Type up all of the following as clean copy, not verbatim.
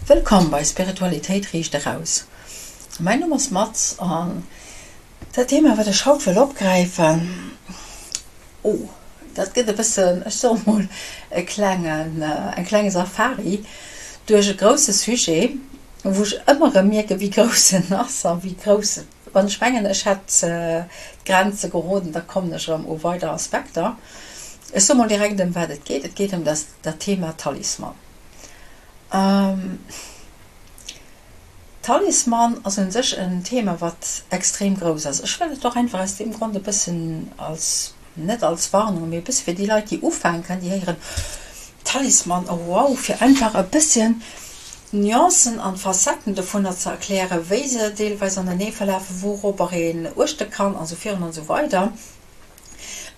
Wëllkomm bei Spiritualitéit riicht eraus. Mäin Numm ass Mats an dat Thema wat ech haut wëll opgräifen, oh dat gëtt e bëssen, ech soe mol e klengen, eng kleng Safari duerch e grousse Sujet, wou ech ëmmer erëm mierken wéi grouss en ass a wéi grouss, wann ech mengen ech hätt d'Grenze geroden, da kommen ech erëm u weider Aspekter. Ech soe mol direkt ëm wat et geet, et geet ëm dat Thema Talisman. Talisman ass un sech en Thema wat extrem grouss ass. Ech wëll et och einfach aus deem Grond e bëssen als, net als Warnung, mee e bësse fir déi Leit déi ufänken, déi héieren Talisman, oh wow, fir einfach e bësschen d'Nuancen an d'Facetten dovunner ze erklären, wéi se deelweis anenee verlafen, wouropper een uechte kann an esou virun an esou weider,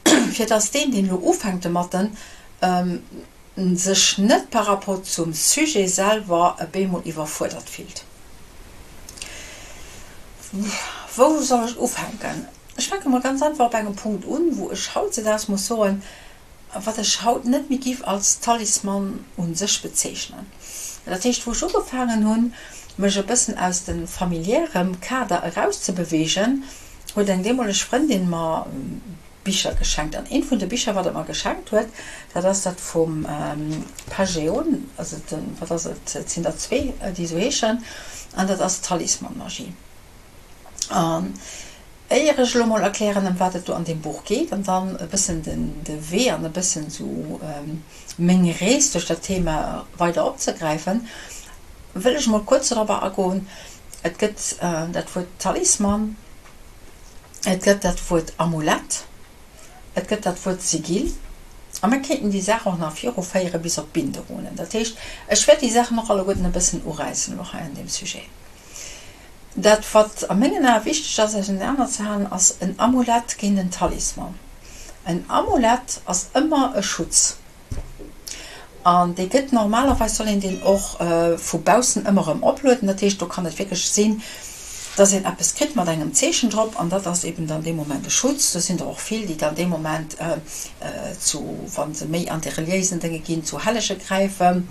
fir dass deen deen elo ufänkt domatten, sech net par rapport zum Sujet selwer e bemol iwwerfuerdert fillt. Wou soll ech ufänken? Ech fänke mol ganz einfach op engem Punkt un, wou ech hautzedaags muss soen, wat ech haut net méi giff als Talisman u sech bezeechnen. Dat heescht, wou ech ugefaangen hunn, mech e bëssen aus dem familiärem Kader erauszebewegen, huet eng deemoleg Frëndin mer Bicher geschenkt. An eent vun de Bicher, wat e mer geschenkt huet, dat ass dat vum Pajeon, also de, wat ass et, et sinn der zwee, déi esou heeschen, an dat ass Talisman-Magie. An éier ech elo mol erklären, ëm wat et do an deem Buch geet, an dann e bëssen den, de Wee an e bëssen esou meng Rees duerch dat Thema weider opzegräifen, wëll ech mol kuerz dorobber agoen, Et gëtt dat Wuert Talisman. Et gëtt dat Wuert Amulett, et gëtt dat Wuert Sigill, a mir kéinten déi Saach och nach viruféiere bis op d'Binderunen. Dat heescht, ech wäert déi Saachen och alleguerten e bëssen uräissen elo hei an deem Sujet. Dat, wat a mengen Ae wichteg ass ausenaner ze halen, ass en Amulett géint en Talisman. En Amulett ass ëmmer e Schutz. An dee gëtt normalerweis, soll een deen och vu baussen ëmmer erëm oplueden. Dat heescht, do kann et wierklech sinn, dass een eppes kritt mat engem Zeechen drop an dat ass eben dann dee Moment e Schutz. Do sinn der och vill, déi dann dee Moment zu, wa se méi an déi reliéisen Dénge ginn, zu Hellege gräifen.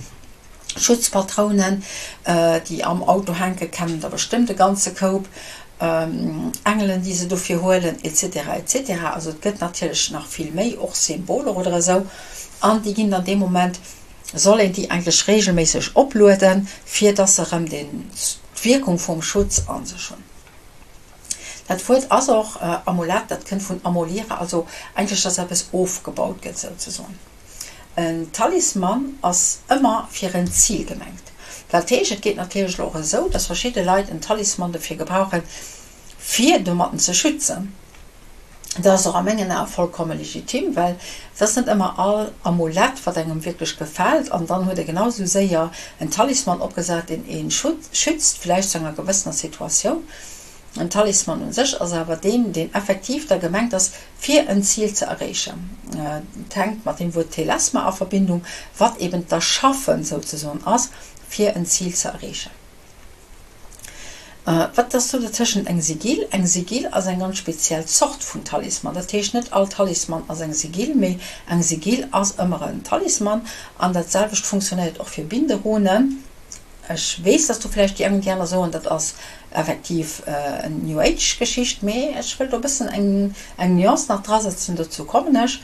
Schutzpatrounen, déi am Auto hänken, kennen der bestëmmt e ganze Koup. Engelen, déi se dofir huelen, etc. Etc. Also et gëtt natierlech nach vill méi, och Symboler oder esou, an déi ginn dann dee Moment, soll een déi eigentlech reegelméisseg oplueden, fir dass se erëm den, d'Wierkung vum Schutz a sech hunn. Dat Wuert ass och Amulett, dat kënnt vun amolire, also eigentlech, dass eppes ofgebaut gëtt souzesoen. En Talisman ass ëmmer fir en Zil gemengt. Dat heescht, et geet natierlech elo och esou, dass verschidde Leit en Talisman dofir gebrauchen, fir domatten ze schützen. Dat ass och a mengen Ae vollkomme legitim, well et ass net ëmmer all Amulett, wat engem wierklech gefält, an dann huet ee genau esou séier en Talisman opgesat, deen ee schützt, vläicht zu enger gewëssener Situatioun. En Talisman un sech ass awer deen, deen effektiv da gemengt ass, fir en Zil ze erreechen. Et hänkt mat dem Wuert Telesma a Verbindung, wat eben d'Erschaffen souzesoen ass, fir en Zil ze erreechen. Wat ass do dertëschent eng Sigill? Eng Sigill ass eng ganz speziell Zort vun Talisman. Dat heescht, net all Talisman ass eng Sigill, mee eng Sigill ass ëmmer en Talisman. An dat selwecht funktionéiert och fir Binderunen. Ech weess, dass do vläicht déi eng oder déi aner soen, dat ass effektiv en New Age Geschicht, mee ech wëll do e bëssen eng eng Nuance nach drasetzen, dozou kommen ech.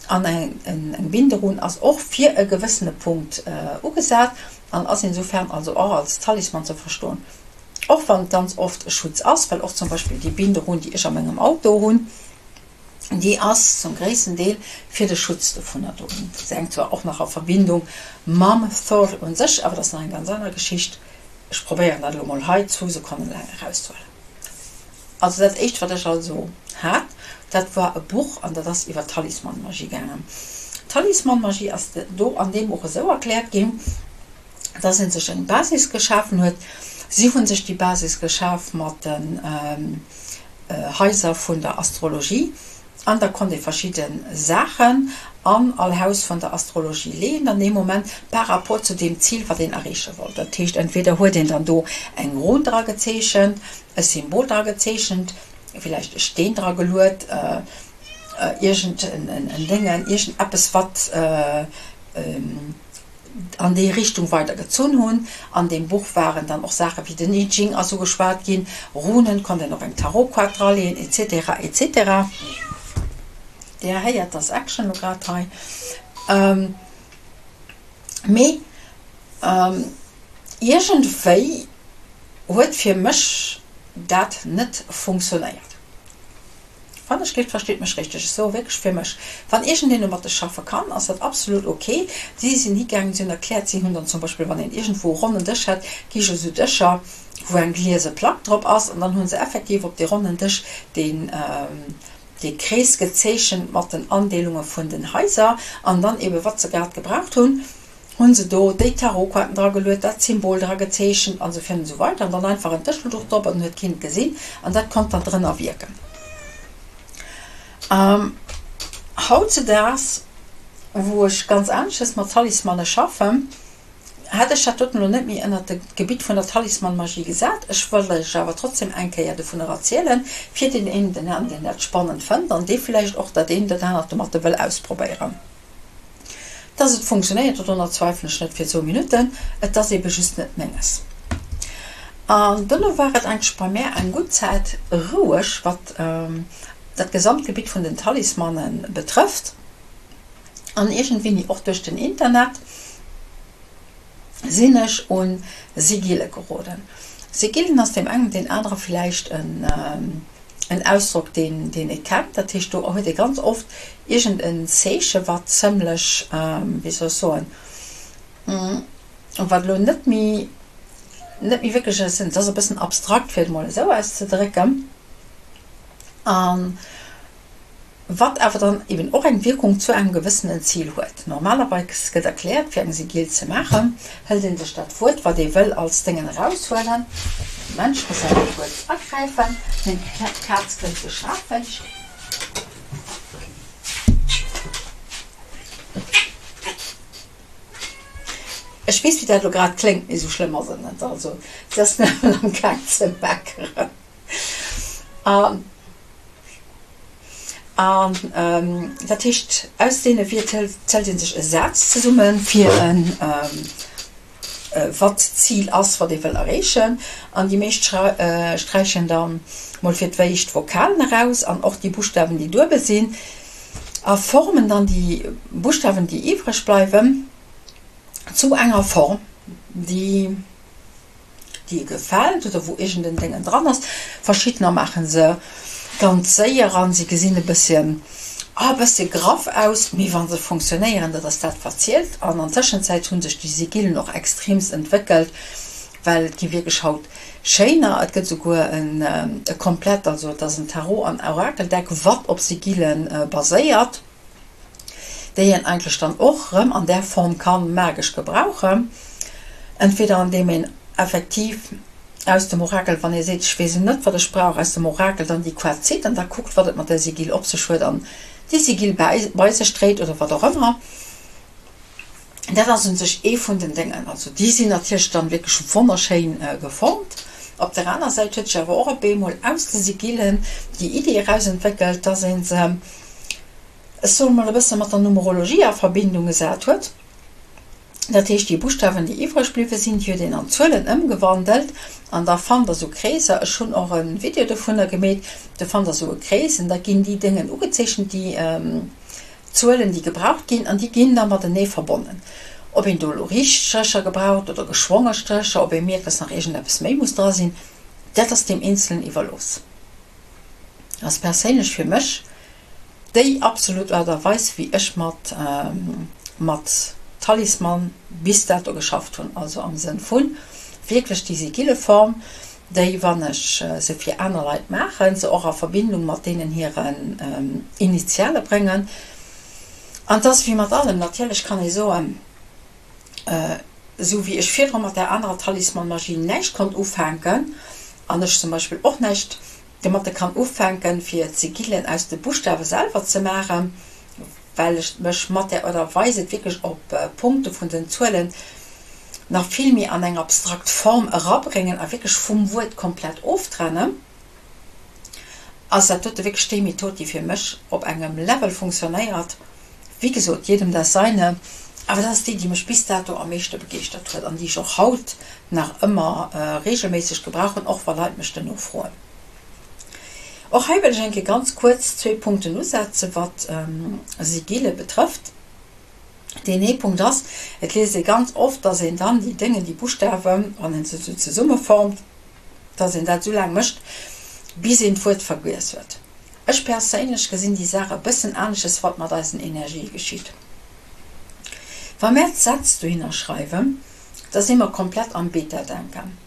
An eng eng Binderun ass och fir e gewëssene Punkt ugesat an ass insofern also och als Talisman ze verstoen, och wann et ganz oft e Schutz ass, well och zum Beispill déi Binderun, déi ech a mengem Auto hunn, Déi ass zum gréissten Deel fir de Schutz dovunner do. Se hänkt zwar och nach a Verbindung mam Thor un sech, awer dat ass nach eng ganz aner Geschicht. Ech probéieren dat elo mol hei zwou Sekonnen laang erauszehuelen. Also dat éischt wat ech also hat, dat war e Buch an dat ass iwwer Talismanmagie gaangen. Talismanmagie ass do an deem Buch esou erkläert ginn, dass ee sech eng Basis geschafen huet. Si hu sech déi Basis geschaf mat den Haiser vun der Astrologie an da konnt ee verschidde Saachen an all Haus vun der Astrologie leeën an deem Moment par rapport zu deem Zil, wat een erreeche wollt. Dat heescht, entweder huet een dann do eng Run dra gezeechent, e Symbol dra gezeechent, villäicht e Steen dra geluet, iergend en Déngen, iergend eppes, wat. an déi Richtung weider gezunn hunn. An deem Buch waren dann och Saache wéi den I Ching ass ugeschwat ginn, Runen, konnt een och eng Tarotkaart draleeën, etc. Etc. Där héiert dass Action lo grad hei. Mee iergendwéi huet fir mech dat net funktionéiert. Wann ech géif, verstitt mech richteg, ech soe wierklech fir mech, wann iergendeen domatte schaffe kann, ass dat absolut ok. Si sinn higaangen, si hunn erkläert, si hunn dann zum Beispill, wann een iergendwou e ronnen Dësch hätt, gi ech esou Dëscher, wou eng gliese Plack drop ass, an dann hu se effektiv op dee ronnen Dësch deen, dee Krees gezeechent mat den Andeelunge vun den Haiser an dann eebe wat se grad gebraucht hunn. Hunn se do déi Tarotkaarten dra geluet, dat Symbol dra gezeechent an esou virun an esou weider an dann einfach en Tëschelduch drop an dann huet keen et gesinn an dat konnt dann drënner wierken. Hautzedaags, wou ech ganz aneschters mat Talismane schaffen, hätt ech dat doten elo net méi ënnert d'Gebitt vun der Talisman-Magie gesat. Ech wëll lech awer trotzdem eng Kéier dovunner erzielen, fir deen een oder den aneren, deen dat spannend fënnt an dee villäicht och dat eent oder anert domatte wëll ausprobéieren. Dass et funktionéiert, dodrunner zweifelen ech net fir zwou Minutten, et ass ebe just net menges. An dono war et eigentlech bei mär eng gutt Zäit roueg, wat dat gesamt Gebitt vun den Talismanen betrëfft. An iergendwéini, och duerch den Internet, sinn ech un Sigille geroden. Sigillen ass deem engem, deem anere villäicht en. en Ausdrock, deen deen ee kennt. Dat heescht, do huet ee ganz oft iergend en Zeeche wat zëmlech, wéi soll ech soen, wat elo net méi net méi wierklech e Sënn, et ass e bëssen abstrakt, fir et emol esou auszedrécken. An wat awer dann eben och eng Wierkung zu engem gewëssenen Zil huet. Normalerweis gëtt erkläert, fir eng Sigill ze maachen, hëlt ee sech dat Wuert, wat ee wëll als Déngen eraushuelen. Moment, ech muss awer kuerz agräifen, meng Kaz kënnt geschafeg. Ech weess, wéi dat elo grad kléngt, mee esou schlëmm ass et net. Also, si ass nëmmen amgaang ze meckeren. An dat heescht, aus deene Wierder zelt ee sech e Saz zesummen, fir e wat d'Zil ass, wat ee wëll erreechen. An déi meescht sträichen da mol fir d'éischt d'Vokalen eraus an och déi Buschtawen, déi duebel sinn, a formen dann déi Buschtawen, déi iwwreg bleiwen, zu enger Form, déi. déi gefält oder wou iergend en Déngen dran ass. Verschiddener maache se ganz séier an se gesinn e bësschen, ah, e bëssche graff aus, mee wa se funktionéieren, dat ass dat wat zielt. An an Tëschenzäit hu sech déi Sigillen och extreemst entwéckelt, well et gi wierklech haut schéiner. Et gëtt esouguer e komplett, also et ass en Tarot an Orakeldeck, wat op Sigille baséiert. déi een eigentlech dann och rëm an där Form kann magesch gebrauchen, entweder an deem een effektiv aus dem Orakel, wann ee seet, ech weess net wat ech brauch, aus dem Orakel dann déi Koart zitt an da kuckt wat et mat där Sigill op sech huet an déi Sigill bäi bei sech dréit oder wat och ëmmer. Dat ass un sech ee vun den Déngen. Also déi sinn natierlech dann wierklech wonnerschéin geformt. Op der aner Säit huet sech awer och op eemol aus de Sigillen déi Iddi erausentwéckelt, dass ee se, ech soen emol, e bësse mat der Numerologie a Verbindung gesat huet. Dat heescht, déi Buschtawen, déi iwwreg bliwwe sinn, déi huet een an Zuelen ëmgewandelt an da fannt der esou Kreeser. Ech hunn och e Video dovunner gemeet. Do fannt der esou e Krees an da ginn déi Déngen ugezeechent, déi Zuelen, déi gebraucht ginn an déi ginn da matenee verbonnen. Ob een do elo riicht Strécher gebraucht oder geschwonge Strécher, ob ee mierkt, dass nach iergendeppes méi muss dra sinn, dat ass deem Eenzelen iwwerlooss. Ass perséinlech fir mech déi absolut Aart a Weis wéi ech mat mat Talisman bis dato geschafft hunn, also am Sënn vun wierklech déi Sigilleform, déi wann ech se fir aner Leit maachen, se och a Verbindung mat deenen hiren Initiale bréngen. An 't ass wéi mat allem, natierlech kann ee soen, esou wéi ech virdru mat där anerer Talisman-Magie näischt konnt ufänken an ech zum Beispill och näischt domatte kann ufänken, fir d'Sigillen aus de Buschtawe selwer ze maachen, well ech mech mat där Aart a Weis et wierklech op Punkte vun den Zuelen nach vill méi an eng abstrakt Form erabréngen a wierklech vum Wuert komplett oftrennen, ass dat dote wierklech déi Method, déi fir mech op engem Level funktionéiert. Wéi gesot, jedem das seine. Awer dat ass déi, déi mech bis dato am meeschte begeeschtert huet an déi ech och haut nach ëmmer reegelméisseg gebrauchen, och wa Leit mech duerno froen. Och hei wëll ech eng Kéier ganz kuerz zwee Punkten usetzen, wat Sigille betrëfft. Deen ee Punkt ass, et liest ee ganz oft, dass een dann déi Déngen, déi Buschtawen, wann een se esou zesummeformt, dass een dat esou laang mécht, bis een d'Wuert vergiess huet. Ech perséinlech gesinn déi Saach e bëssen anesches, wat mat eisen Energië geschitt. Wa mär d'Sätz dohinner schreiwen, da si mer komplett am Beta-Denken.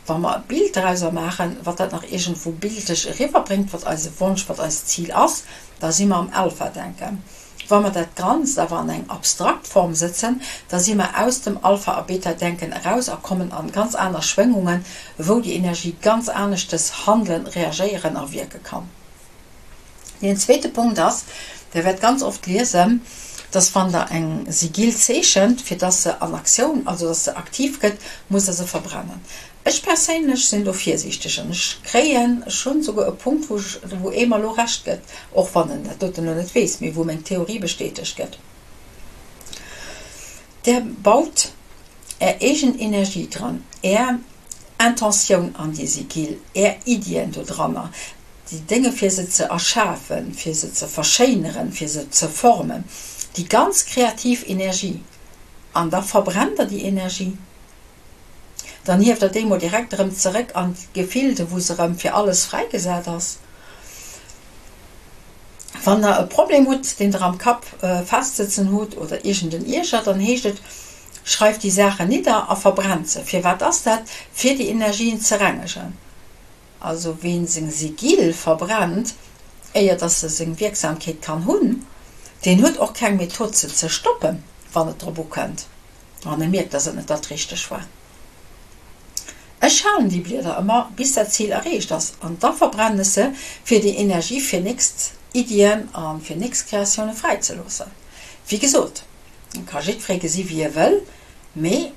Wa mer e Bild drauser maachen, wat dat nach iergendwou bildlech eriwwerbréngt, wat eise Wonsch, wat eist Zil ass, da si mer am Alpha-Denken. Wa mer dat Ganzt awer an eng abstrakt Form sëtzen, da si mer aus dem Alpha a Beta-Denken eraus a kommen an ganz aner Schwéngungen, wou déi Energie ganz aneschtes handelen, reagéieren a wierke kann. Deen zweete Punkt ass, Der wäert ganz oft liesen, dass wann Der eng Sigill zeechent, fir dass se an Aktioun, also dass se aktiv gëtt, musst Der se verbrennen. Ech perséinlech sinn do virsiichteg an ech kréien, ech hunn esouguer e Punkt, wou ech, wou ee mer elo Recht gëtt, och wann en dat doten elo net weess, mee wou meng Theorie bestätegt gëtt. Der baut Är eegen Energie dran, Är Intentioun an déi Sigill, Är Iddien dodranner, déi Dénge fir se ze erschafen, fir se ze verschéineren, fir se ze formen, déi ganz kreativ Energie, an da verbrennt Der déi Energie. Dann hieft der déi mol direkt erëm zeréck an d'Gefilde wou se erëm fir alles fräigesat ass. Wann der e Problem hutt, deen der am Kapp festsëtzen hutt oder iergend en Ierger, dann heescht et, schreift déi Saachen nidder a verbrennt se. Firwat ass dat? Fir déi Energien ze rengegen. Also ween seng Sigill verbrennt, éier dass se seng Wierksamkeet kann hunn, deen huet och keng Method se ze stoppen, wann et drop ukënnt. Wann e mierkt, dass et net dat Richteg war. Ech halen déi Blieder ëmmer, bis dat Zil erreecht ass, an da verbrennen ech se, fir déi Energie fir nächst Iddien a fir nächst Kreatioune fräizeloossen. Wéi gesot, ka jiddweree gesi wéi e wëll, mee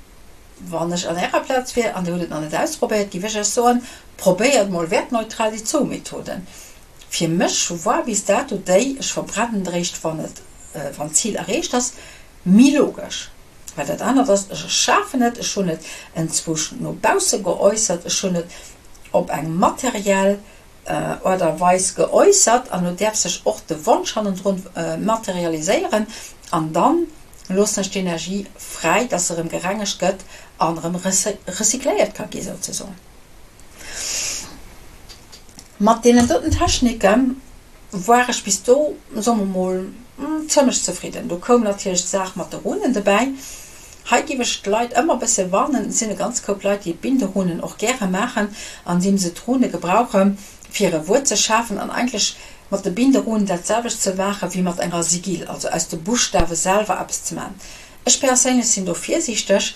wann ech an ärer Plaz wier an dir hutt et nach net ausprobéiert, géif ech iech soen, Probéiert mol wertneutral déi zwou Methoden. Fir mech war bis dato déi, ech verbrennen et eréischt, wann et, wann d'Zil erreecht ass, Méi logesch, well dat anert ass, ech erschafen et, ech hunn et enzwousch no bausse geäussert, ech hunn et op eng materiell Aart a Weis geäussert an elo däerf sech och de Wonsch hannendrun materialiséieren an dann loossen ech d'Energie fräi, dass se erëm gerengegt gëtt an erëm recycléiert ka gi souzesoen. Mat deenen doten Techniken War ech bis do, soe mer mol, zëmmlech zefridden. Do koum natierlech d'Saach mat de Runen dobäi. Hei giff ech d'Leit ëmmer e bësse warnen, et sinn e ganz Koup Leit, déi Binderunen och gäre maachen, andeem se d'Rune gebrauche fir e Wuert ze schafen an eigentlech mat de Binderunen dat selwecht ze maache wéi mat enger Sigill, also aus de Buschtawe selwer eppes ze maachen. Ech perséinlech sinn do virsiichteg.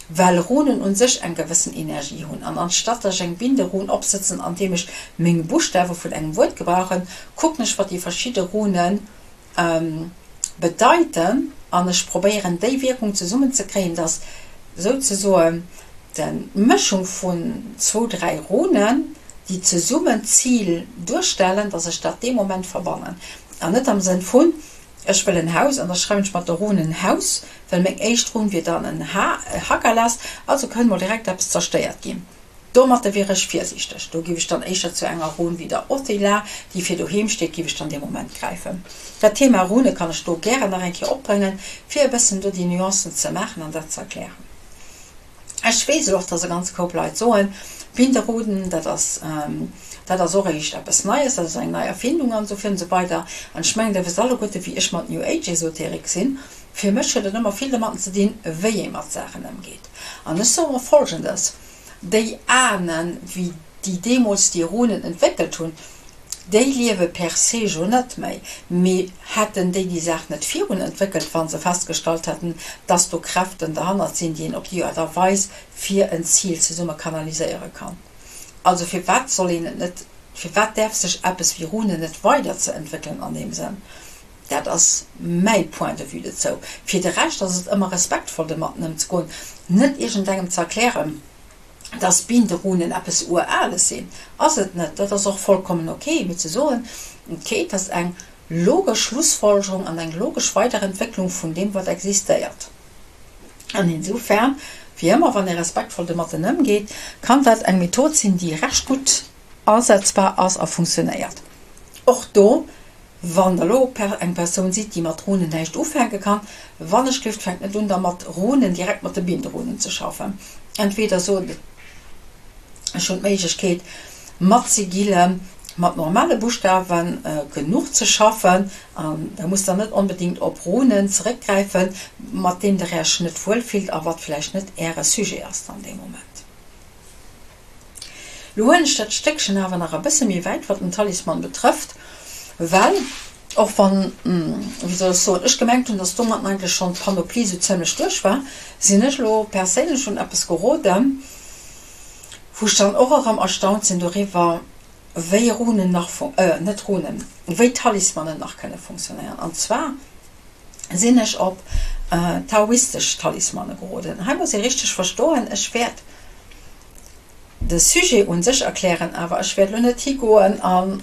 Well Runen un sech eng gewëssen Energie hunn, an anstatt dass ech eng Binderun opsëtzen an deem ech meng Buschtawe vun engem Wuert gebrauchen, kucken ech wat déi verschidde Rune bedeiten an ech probéieren déi Wierkung zesummen ze kréien, dass souzesoen d'Mëschung vun zwou, dräi Runen, déi zesummen d'Zil duerstellen, dass ech dat dee Moment verbannen an net am Sënn vun Ech wëll en Haus an da schreiwen ech mat der Run en Haus, well meng éischt Run wier dann en H, e Hakalas, also kënnt mol direkt eppes zerstéiert ginn. Domatter wier ech virsiichteg. Do giff ech dann éischter zu enger Run wéi der Othila, déi fir doheem steet, giff ech dann dee Moment gräifen. Dat Thema Rune kann ech do gären nach eng Kéier opbréngen, fir e bëssen do déi Nuancen ze maachen an dat ze erklären. Ech weess elo och, dass e ganze Koup Leit soen, Binderuden, dat ass, dat ass och eréischt eppes Neies, dat ass eng nei Erfindung an esou virun esou weider. An ech mengen, Der wësst alleguerte wéi ech mat New Age Esoterik sinn. Fir mech huet et ëmmer vill domatten ze dinn, wéi ee mat Saachen ëmgeet. An ech soe mer Folgendes, Déi Ahnen, wéi déi deemools déi Runen entwéckelt hunn, déi liewe per se jo net méi, mee hätten déi déi Saach net virun entwéckelt, wa se festgestallt hätten, dass do Kräften derhannert sinn, déi een op déi Aart a Weis fir en Zil zesumme kanaliséiere kann. Also firwat soll een et net, firwat däerf sech eppes wéi Runen net weiderzeentwéckelen an deem Sënn? Dat ass mäi Point de vue dozou. Fir de Rescht ass et ëmmer respektvoll domatten ëmzegoen, net iergendengem ze erklären, dass Binderunen eppes Urales sinn, ass et net, dat ass och vollkommen ok, mee ze soen, ok, et ass eng logesch Schlussfolgerung an eng logesch Weiderentwécklung vun deem, wat existéiert. An insofern, wéi ëmmer, wann ee respektvoll domatten ëmgeet, kann dat eng Method sinn, déi recht gutt asetzbar ass a funktionéiert. Och do, wann der elo eng Persoun sidd, déi mat Runen näischt ufänke kann, wannechgelift, fänkt net un da mat Runen, direkt mat de Binderunen ze schaffen. Entweder sot Ech hunn d'Méiglechkeet, mat Sigillen, mat normale Buschtawe genuch ze schaffen, an da musst der net onbedéngt op Runen zeréckgräifen, mat deem der Äech net wuel fillt a wat vläicht net Äre Sujet ass dann dee Moment. Lo huelen ech dat Stéckchen awer nach e bësse méi wäit, wat den Talisman betrëfft, well och wann, wéi soll ech soen, ech gemengt hunn, dass domatten eigentlech schonn d'Panoplie sou zimlech duerch war, sinn ech elo perséinlech un eppes geroden, wou ech dann och erëm erstaunt sinn doriwwer, wéi Runen nach, net Runen, wéi Talismanen nach kënne funktionéieren. An zwar sinn ech op taoistesch Talismane geroden. Hei muss ee richteg verstoen, ech wäert de Sujet un sech erklären, awer ech wäert elo net higoen an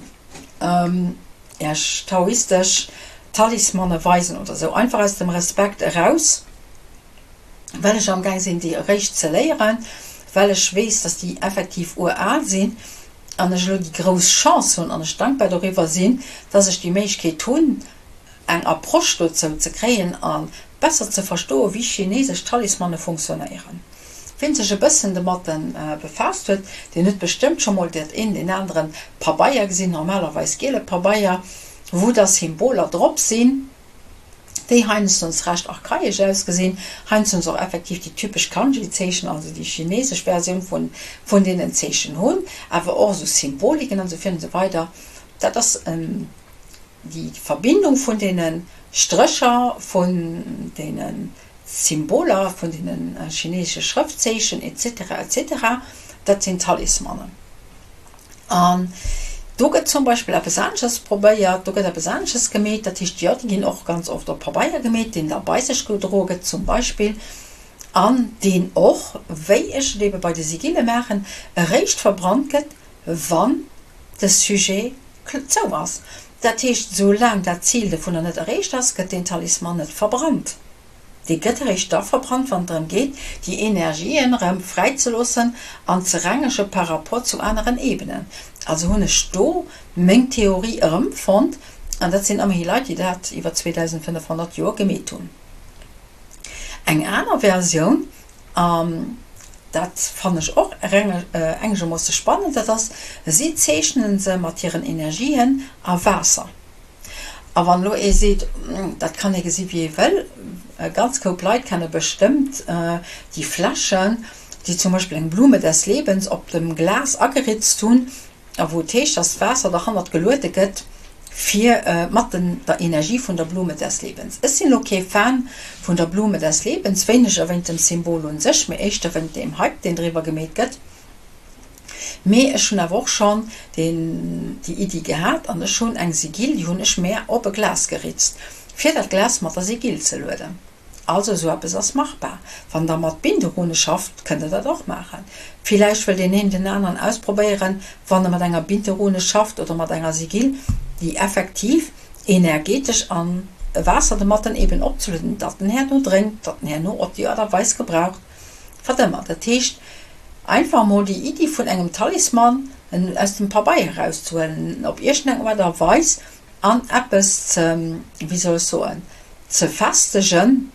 Iech taoistesch Talismane weisen oder sou, einfach aus dem Respekt eraus, well ech amgaang sinn déi eréischt ze léieren, well ech weess, dass déi effektiv ural sinn an ech elo déi grouss Chance hunn an ech dankbar doriwwer sinn, dass ech déi Méiglechkeet hunn, eng Approche dozou ze kréien a besser ze verstoen, wéi chinesesch Talismane funktionéieren. Ween sech e bëssen domat befaasst huet, deen huet bestëmmt scho mol dat een, deen aneren Pabeier gesinn, normalerweis giele Pabeier, wou da Symboler drop sinn, déi heiansdons recht archaesch ausgesinn, heiansdons och effektiv déi typesch Kanji-Zeechen, also déi chinesesch Versioun vun deenen Zeechen hunn, awer och esou Symboliken an esou virun an esou weider. Dat ass déi Verbindung vun deene Strécher, vun deene Symboler, vun deene chinesesche Schrëftzeechen etc. Etc. Dat sinn Talismanen. An do gëtt zum Beispill eppes anesches probéiert, do gëtt eppes anesches gemeet, dat heescht, jo, déi ginn och ganz oft op Pabeier gemeet, deen da bei sech gedroe gëtt zum Beispill, an deen och, wéi ech et ebe bei de Sigille maachen, eréischt verbrannt gëtt, wann de Sujet zou ass. Dat heescht, soulaang dat Zil dovunner net erreecht ass, gëtt deen Talisman net verbrannt. Dee gëtt eréischt da verbrannt, wann et drëm geet, déi Energien erëm fräizeloossen an ze rengege par rapport zu aneren Ebenen. Also hunn ech do meng Theorie erëmfonnt, an dat sinn ëmmerhi Leit, déi dat iwwer 2500 Joer gemeet hunn. Eng aner Versioun, an dat fannen ech och engegermoosse spannend, dat ass, si zeechnen se mat hiren Energien a Waasser. A wann elo ee seet, dat kann ee gesi wéi ee wëll, e ganz Koup Leit kenne bestëmmt déi Fläschen, déi zum Beispill eng Blume des Lebens op dem Glas ageritzt hunn a wou et heescht, dass d'Waasser derhannert geluede gëtt fir mat der Energie vun der Blume des Lebens. Ech sinn elo kee Fan vun der Blume des Lebens, wéineger wéint dem Symbol un sech, mee éischter wéint deem Hype, deen driwwer gemeet gëtt. Mee ech hunn awer och schonn déi Iddi gehat an ech hunn eng Sigill, déi hunn ech mär op e Glas geritzt, fir dat Glas mat der Sigill ze lueden. Also esou eppes ass machbar. Wann der mat Binderune schafft, kënnt der dat och maachen. Villäicht wëllt een een den aneren ausprobéieren, wann e mat enger Binderune schafft oder mat enger Sigill, déi effektiv energetesch an Waasser domatten eben opzelueden, datt en herno drénkt, datt en herno op déi Art a Weis gebraucht. Wat ëmmer. Dat heescht, einfach emol déi Iddi vun engem Talisman aus dem Pabeier erauszehuelen, en op iergendeng Aart a Weis an eppes ze, wéi soll ech soen, ze festegen,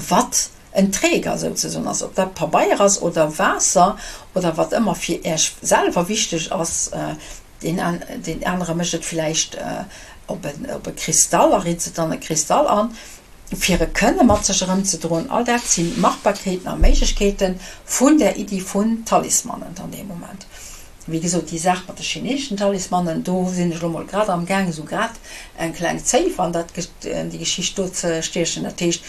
wat en Träger souzesoen ass, ob dat Pabeier ass oder Waasser oder wat ëmmer fir Iech selwer wichteg ass. Deen anere mécht et villäicht op e Kristall a ritzt et an e Kristall an, fir e kënne mat sech erëmzedroen. All dat si Machbarkeeten a Méiglechkeete vun där Iddi vun Talismanen dann dee Moment. Wéi gesot, déi Saach mat de chineeseschen Talismanen, do sinn ech elo mol grad amgaang, esou grad eng kleng Zéif an dat, déi Geschicht do ze stiechen. Dat heescht,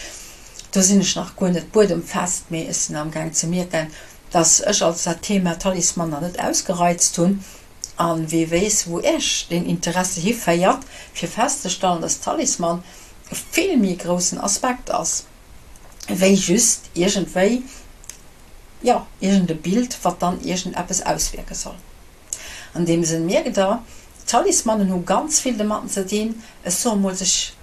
do sinn ech nach guer net buedemfest, mee ech sinn amgaang ze mierken, dass ech als dat Thema Talisman nach net ausgereizt hunn, a wee weess wou Iech deen Interesse hiféiert, fir festzestallen, dass Talisman e vill méi groussen Aspekt ass, wéi just iergendwéi, jo, iergend e Bild, wat dann iergend eppes auswierke soll. An deem Sënn mierkt Der, Talismanen hu ganz vill domatten ze dinn, ech soe mol, sech.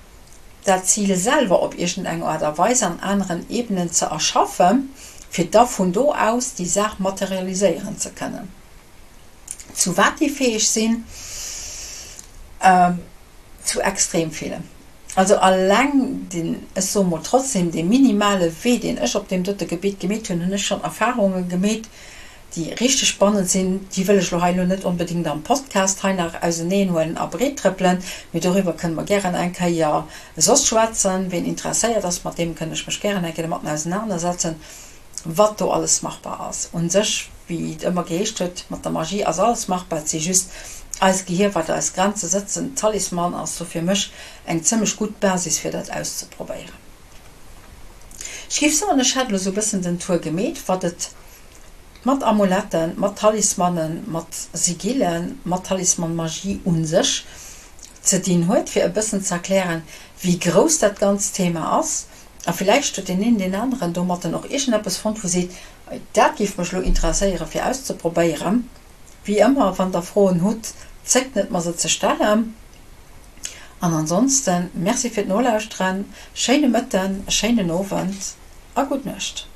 dat Zil selwer op iergendeng Aart a Weis an aneren Ebenen ze erschaffen, fir da vun do aus déi Saach materialiséieren ze kënnen. Zu wat déi fäeg sinn? Zu extrem villem. Also alleng den, ech soe mol trotzdem, dee minimale Wee, deen ech op deem dote Gebitt gemeet hunn, hunn ech schonn Erfahrunge gemeet, déi richteg spannend sinn. Déi wëll ech elo hei elo net onbedéngt am Podcast hei nach auseneenhuelen a breettrëppelen, mee doriwwer kënne mer gären eng Kéier soss schwätzen. Ween interesséiert ass, mat deem kënn ech mech gären eng Kéier domatten ausenanersetzen, wat do alles machbar ass. U sech, wéi et ëmmer geheescht huet, mat der Magie ass alles machbar, et si just eis Gehir, wat eis Grenze sëtzen. Talisman ass do fir mech eng zëmmlech gutt Basis, fir dat auszeprobéieren. Ech géif soen, ech hätt elo sou e bëssen den Tour gemeet, wat et mat Amuletten, mat Talismanen, mat Sigillen, mat Talisman-Magie u sech ze dinn huet, fir e bëssen ze erklären, wéi grouss dat ganzt Thema ass. A villäicht huet deen een deen aneren domatten och iergendeppes fonnt, wou seet, Dat géif mech elo interesséieren, fir auszeprobéieren. Wéi ëmmer, wann der Froen hutt, zéckt net, mer se ze stellen. An ansonsten, Merci fir d'Nolauschteren, schéine Mëtten, e schéinen Owend a gutt Nuecht.